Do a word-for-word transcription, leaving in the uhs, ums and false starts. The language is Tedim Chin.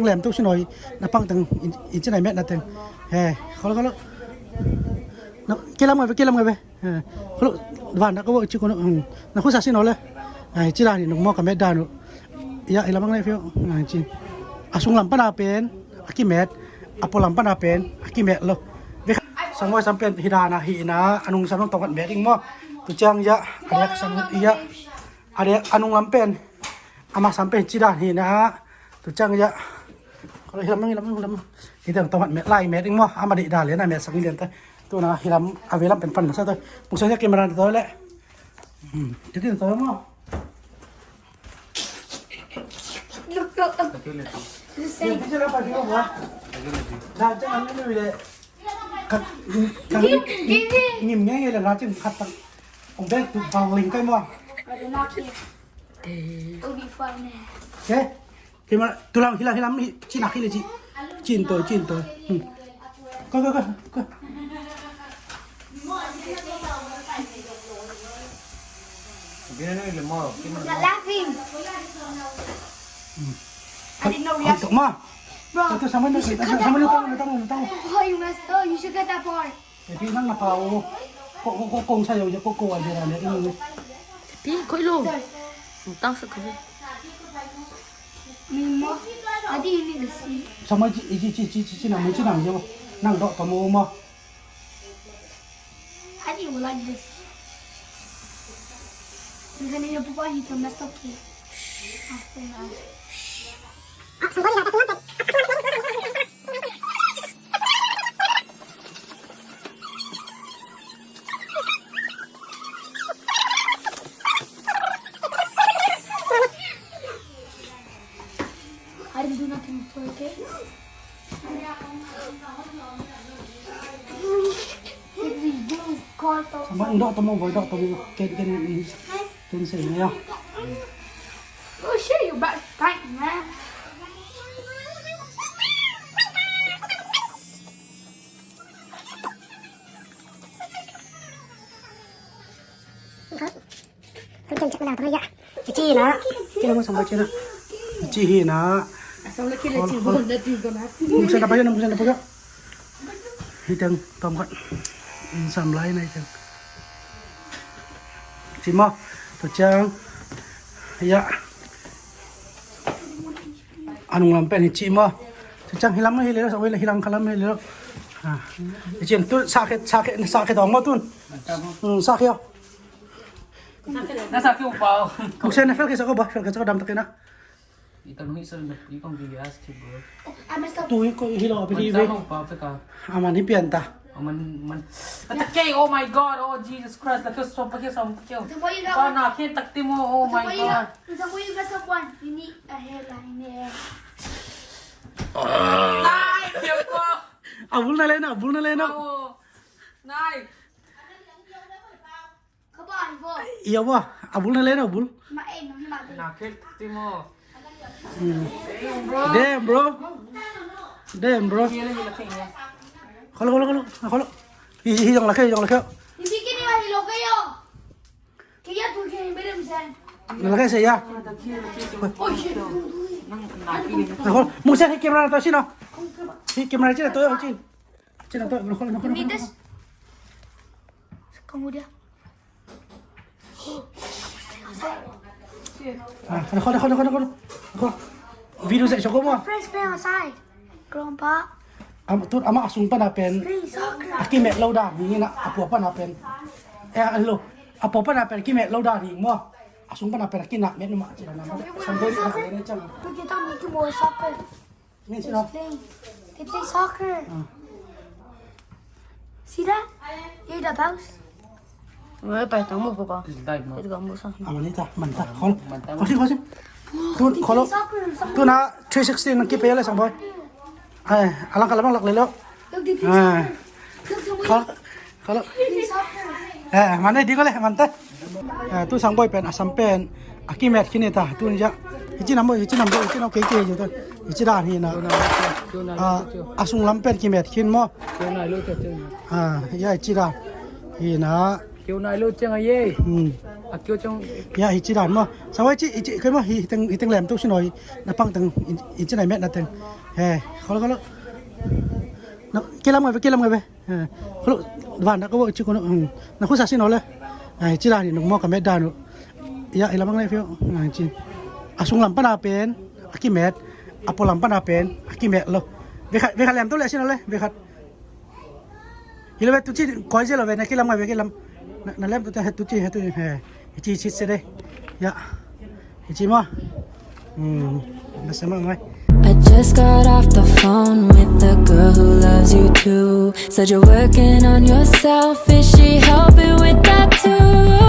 Lem tu si noi na pang teng in, in ci nai met na teng. He, kholo kholo. Na kilam ngai be, kilam ngai be. He, kholo. Van na ko bo ci ko no. Hmm. Na khu sa si no le. Ai ci dan ni no mo ka met dan no. Ya, i lam ang le fiu. Ai ci. A sung lam pan a pen a kimet, a pua lam pan a pen a kimet lo. Ve. Sang mo sam pen hi dan a hi na, a nung sam lo tong kan met ding mo. Tu ciang ya, a dek sam ya. A dek a nung lam pen. Ama sam pen ci dan hi na. Tu ciang ya. Kalau hilam, hilam, hilam. Hi teng tawh met lai met ding maw. Ama dih dan lian a met sang lian ta. Tu na hilam a velam pen pan masa ta. Mungsa ya camera ta le. Hmm. Ti tin ta maw. Look, look, look. The same. Ti la pa ti maw. Da jang am ni le. Ka, ka ngim, ngim ngai ngai le la cin khat tak. Ong bek tu bang ling kai maw. I don't know. It'll be fun, man. Okay. Kima, tulang, hilam, hilam, hi, cinak, hila, ci. Cin toi, cin toi. Hmm. Ko, ko, ko, ko. Not laughing. Hmm. I didn't know we Kau tok ma. Bro, Kau tu sama you ni, should cut sama that ni, part. Tahu, tahu, tahu. Oh, you messed up. You should cut that part. Tapi nang na pau. Ko, ko, ko, kong sayo je, ko, ko aja na ni. Tapi kau lo. Utang sa kau. Ni mo. Adi ini besi. Sama ci, ci, ci, ci, ci, ci, nang, ci, nang, yo. Nang dok kamu mo. Adi will like this. You're gonna need a papa, he can mess up here. After that. I didn't do nothing for it. If we do, call to Sama ung dok tamu, boy dok tamu. Ken, ken, ken. Tun sa inyo. Oh, shit, you back tight, man. Cici na. Cici na mo sama cici na. Cici hi na. Mungsa na payo na, mungsa na payo. Hiteng tongkat. Insam lai na hiteng. Simo. Tucang. Ya. Anung lam pen hi ci maw. Ciang hilam hi lelo, sa wei la hilang kalam hi lelo. Ha. Hi ciang tu sakhe, sakhe, sakhe dong maw tun. Hmm, sakhe yo. Na sakhe upau. Buksen na fel ke sako ba, fel ke sako dam takina. Itang hui sa na ikong di as ki bro. Tu hi ko hilo api hi ve. Upau pe ka. Aman hi pian ta. Aman man. Atakay, oh my God, oh Jesus Christ, la kyo som pa kyo som pa kyo. Ba na kyo takti mo, oh my God. Nai, kyo ko. Abul na lena, abul na lena. Nai. Iya wa, abul na lena abul. Nai, kyo takti mo. Damn, bro. Damn, bro. Kholo, kholo, kholo. Kholo. Hi, hi, jong la khe, jong la khe. Jong la khe se ya. Kholo. Mungsa hi camera to sino. Hi camera sino to, sino. Sino to, kholo, kholo, kholo. Kamu dia. Ah, kholo, kholo, kholo, kholo. Video sa soko mo. Fresh pen asai. Grandpa. Am, tu ama asung pana pen. Play soccer. Aki met lo da, ni na apua pana pen. Eh, alo. Apua pana pen ki met lo da ni mo. Asung pana pen aki na met ma ci na. Play soccer. Look at them, make more soccer. They play soccer. See that? Hear the bells? Pai tang mo papa. Ito ka mo sa. Aman ita, manta. Khol. Khosim, khosim. Tu khol. Tu na three sixty nang kipe le sang boy. Ai, alang kalamang lak lelo. Look, they play soccer. Look, somebody Khol. Kholo. Play soccer. Eh, mana di ko le, manta. Eh, tu sang boy pen, asam pen. Aki met kini ta, tu ni ja. Ichi nam boy, ichi nam boy, ichi nam kei kei jo ta. Ichi dan hi na. Ah, asung lam pen ki met kin mo. Ah, ya ichi dan. Hi na. Keu nai lo ciang a ye. Hmm. A kio chong. Ya, hi ci dan maw. Sa wai ci, hi ci, kei maw, hi, hi teng, hi teng lem tu si noi. Na pang teng, in, in ci nai met na teng. He, kholo, kholo. Na, kilam ngai ve, kilam ngai ve. He, kholo, van da ko ci ko no, hmm. Na khusa si no le. He, ci dan ni no maw ka met dan no. Ya, i lam ang le fiu. He, ci. A sung lam pana pen, a kimet. A po lam pana pen, a kimet lo. Ve khat, ve khat lem tu le si no le, ve khat. Hi lo ve tu ci koi zel lo ve na kilam ngai ve kilam. Na, na lem tu te he tu ci he tu he. Hi ci ci se de. Ya. Hi ci maw. Hmm. Na se maw ngai. I just got off the phone with the girl who loves you too. Said you're working on yourself. Is she helping with that too?